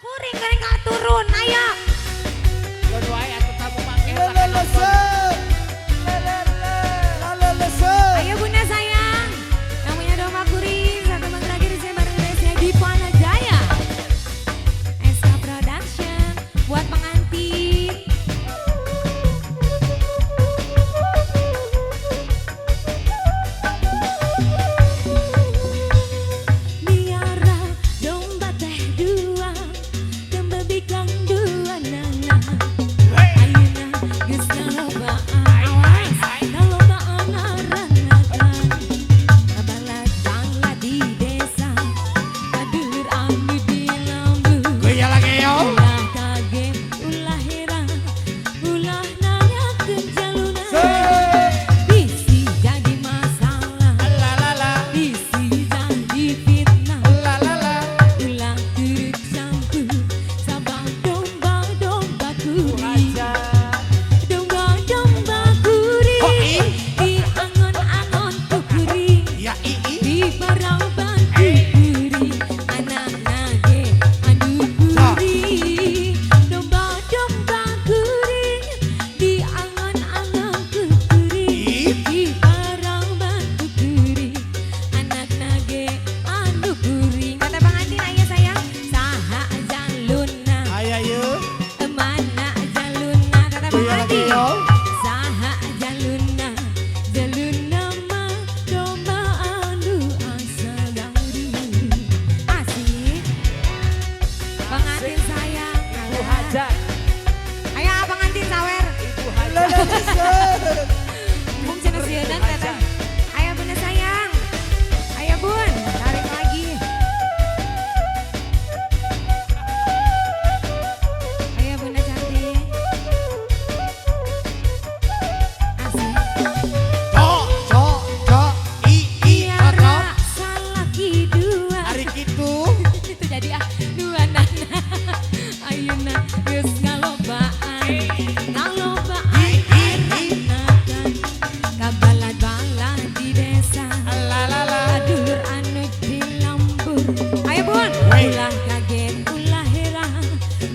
Kuring kuring ka turun, ayo. Keun wae atuh tamu mangke. Lelelesen. Lalelesen. Ayo Bunda sayang. Yang punya domba kuring, satu bang terakhir di sini bareng Desi di Jaya. SK Production buat pengantin. Miara domba teh dua, domba bikang dua nana. Ayeuna geus ngalobaan, awas ngalobaan ngaranakan. Kabalat di desa, kadulur anu di lembur. Goyang lagi yo. Ulah kaget, ulah heran, ulah nanyakeun jaluna. Bisi jadi masalah, La la la. bisi jadi fitnah. La la la. Ulah turut campur, sabab domba-domba kuring. Domba-domba kuring, Oh, i. di angon-angon ku kuring. Ya i i. Di paraban ku kuring, anak nage anu kuring. Domba-domba kuring, di angon-angon ku kuring. Di paraban ku kuring, anak nage anu kuring. Kata pengantin ayah sayang, saha jaluna, Aya yeuh. mana jaluna, kata Goyang lagi pengantin. yo. Saha jaluna, jaluna mah domba anu asa gaduh. Asik. Pengantin sayang. Ibu Hajat. Ayo pengantin sawer. Ibu Hajat. Lelelesen. Bung cenah sieunan teteh. Ayo bunda sayang. Ayo bun, tarik lagi. Ayo bunda cantik. Asik. Cok cok cok i i Tiara cocok. salaki dua. Ari kitu. Itu jadi ah dua nana. Ayeuna geus ngalobaan. Ngalobaan I i i. aranakan. Kabalad-balad di desa. La la la. Kadulur anu di lembur. Ayo bun. Wey. Ulah kaget, ulah heran,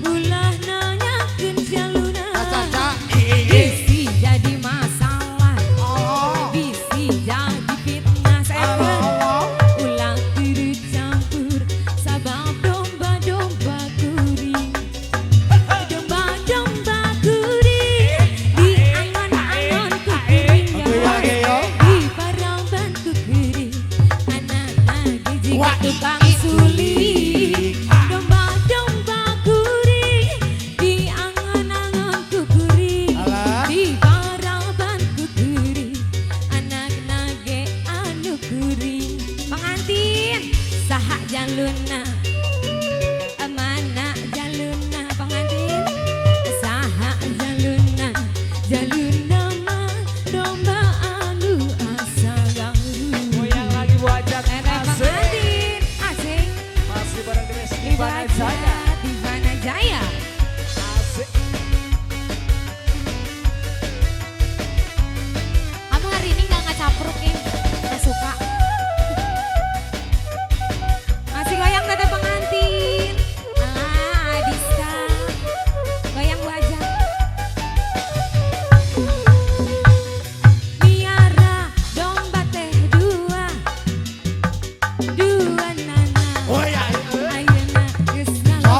ulah nanyakeun jaluna. Ca ca i i i. Bisi jadi masalah, Oh. bisi jadi fitnah. Saya Allah. ulah turut campur, sabab domba-domba kuring. Domba-domba kuring, di angon-angon ku kuring. Goyang lagi yo. Di paraban ku kuring, anak nage jiga Wah, i, tukang i. suling. Domba-domba kuring, di angon-angon ku kuring. Alah. Di paraban ku kuring, anak nage anu kuring. Pengantin, saha jaluna, mana jaluna pengantin, saha jaluna, jaluna mah domba anu asa galuh. Goyang lagi Bu Hajat. Teteh Asik. pengantin, asik. Masih bareng Demes Ibu Ivana Jaya. Hajat, Ivana Jaya. Asik. Kamu hari ini nggak ngacapruk ya? Nggak suka. Masih goyang teteh pengantin. Ah, Adiska. Goyang Bu Hajat. Miara domba teh dua. Dua nana. Oh ya. Ayeuna geus Cok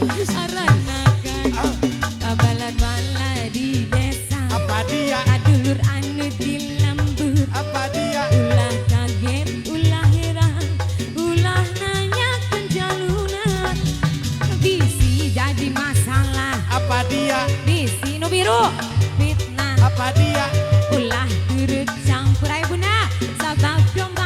Aranakan kabalad-balad di desa. Apa dia? Kadulur anu di lembur. Apa dia? Ulah kaget, ulah heran, ulah nanyakan jaluna. Bisi jadi masalah. Apa dia? Bisi nu biru fitnah. Apa dia? Ulah turut campur, ayo Bunda. Sabab domba